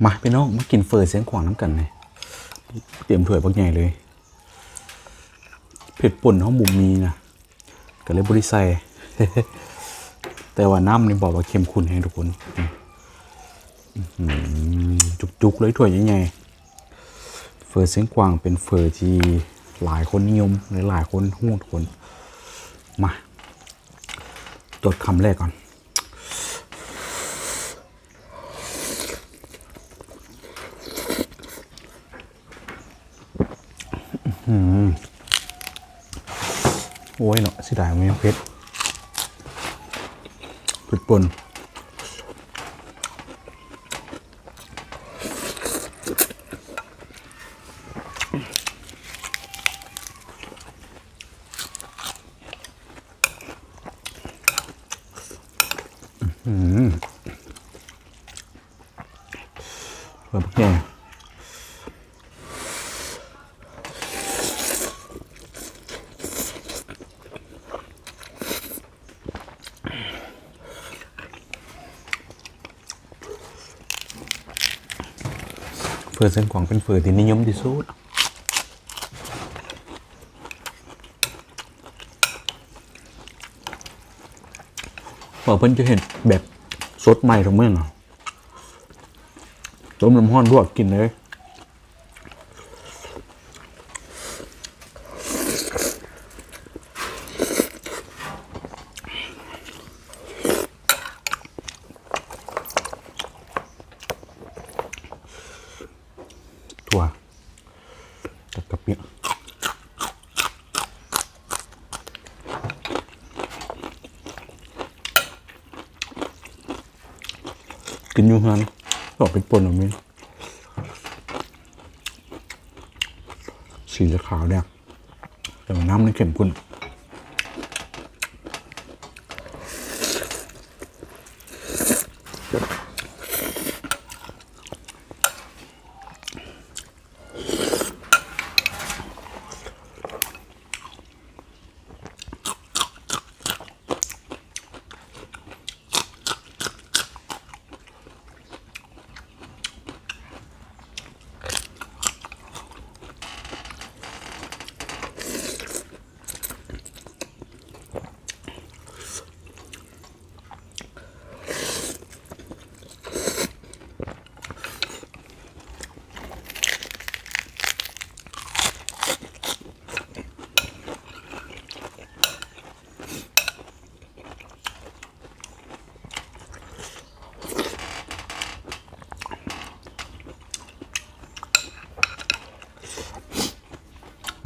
ມາພີ່ນ້ອງ ມາກິນເຝີຊຽງຂວາງນຳກັນນີ້ ຕຽມຖ້ວຍບັກໃຫຍ່ເລີຍ. ເຜັດປົ່ນເຮົາບໍ່ມີນະ ກໍເລີຍບໍ່ໄດ້ໃສ່ ແຕ່ວ່ານ້ຳນີ້ບອກວ່າເຂັ້ມຂຸ້ນແຮງທຸກຄົນ. ອືມ ຈຸກໆເລີຍ ຖ້ວຍໃຫຍ່ໆ. ເຝີຊຽງຂວາງເປັນເຝີທີ່ຫຼາຍຄົນນິຍົມ ແລະ ຫຼາຍຄົນຮູ້ທຸກຄົນ. ມາ ຕົວຄຳແລກກ່ອນ. ອືມ ໂອ້ຍເນາະ ເສຍດາຍມັນຍັງເຜັດ ເຜັດປົ່ນ. ອືມ ເປືອກແໜ່ ເຝີຊຽງຂວາງເປັນເຝີທີ່ນິຍົມທີ່ສຸດ. ເຂົາເພິ່ນຈະເຮັດແບບສົດໃໝ່ທຸກມື້ນະ ຕົ້ມນ້ຳຮ້ອນລວກກິນເລີຍ. ຖົ່ວ ກັບກະປິ ກິນຢູ່ເຮືອນ ອອກເປັນປົ່ນແບບນີ້ ສີຈະຂາວແດ່ ແຕ່ວ່ານ້ຳມັນເຂັ້ມຂຸ້ນ.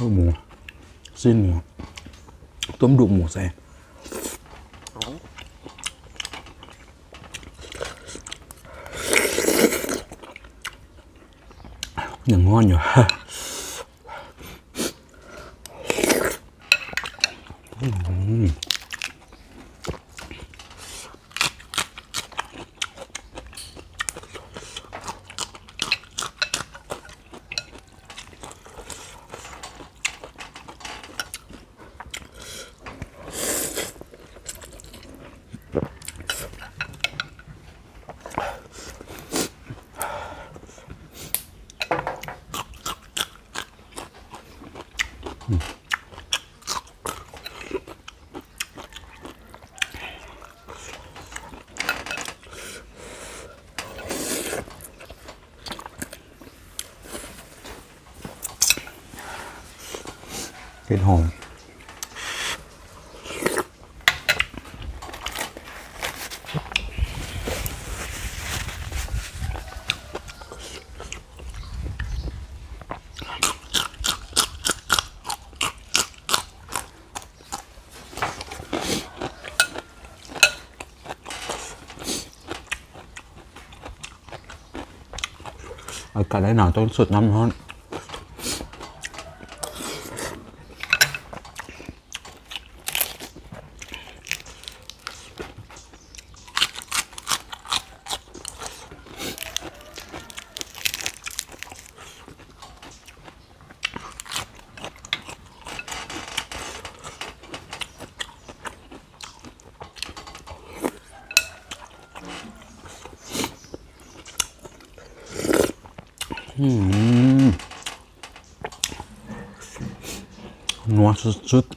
ເອົາໝູ ຊີ້ນໝູ ຕົ້ມດູກໝູໃສ່ ຍັງຮ້ອນຢູ່. ເຫັດຫອມ ອາກາດໜາວໆ ຕ້ອງສົດນ້ຳຮ້ອນ. ອ ອືມ ນົວສຸດໆ.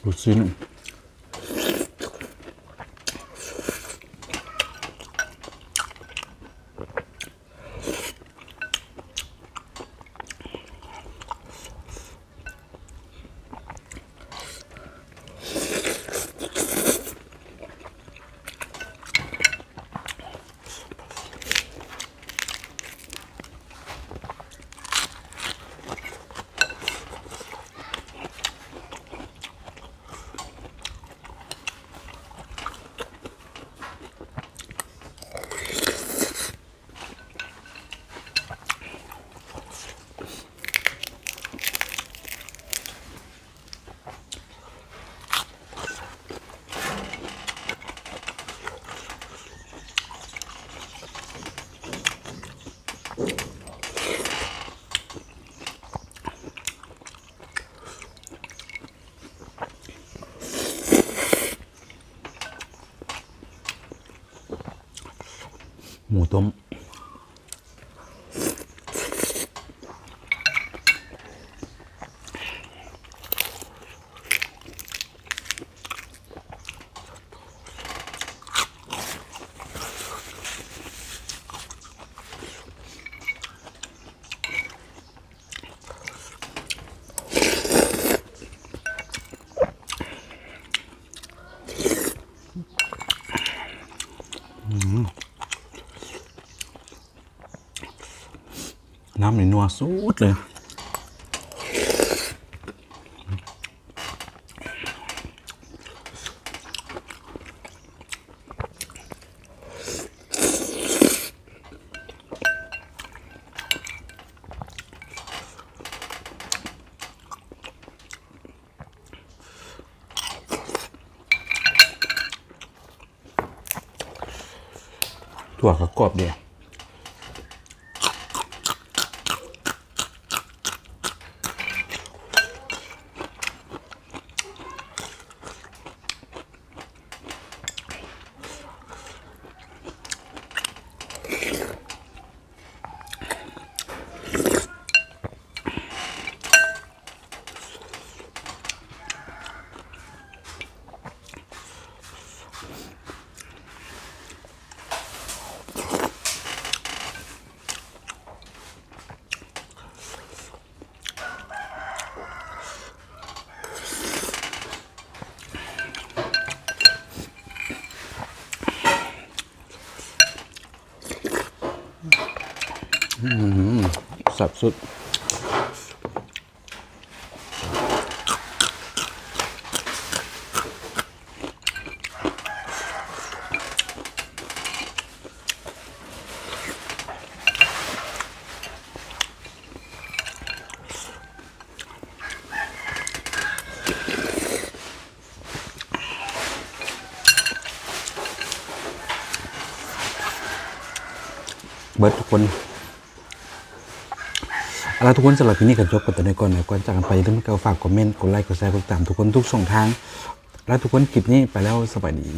ລູກຊີ້ນ. ໝູຕົ້ມ. ອືມ ນ້ຳນີ້ນົວສຸດເລີຍ. ຖົ່ວກໍກອບເດ. ອືມ ແຊບສຸດ. ເບິດທຸກຄົນ. ເອົາລະທຸກຄົນ, ສຳລັບຄລິບນີ້ກໍຈົບກັນເທົ່ານີ້ກ່ອນນະ. ກ່ອນຈາກກັນໄປ ຢ່າລືມໃຫ້ເຂົ້າຝາກຄອມເມັນ, ກົດໄລ, ກົດແຊ, ກົດຕິດຕາມທຸກຄົນທຸກຊ່ອງທາງ. ລະທຸກຄົນ ຄລິບນີ້ໄປແລ້ວ, ສະບາຍດີ.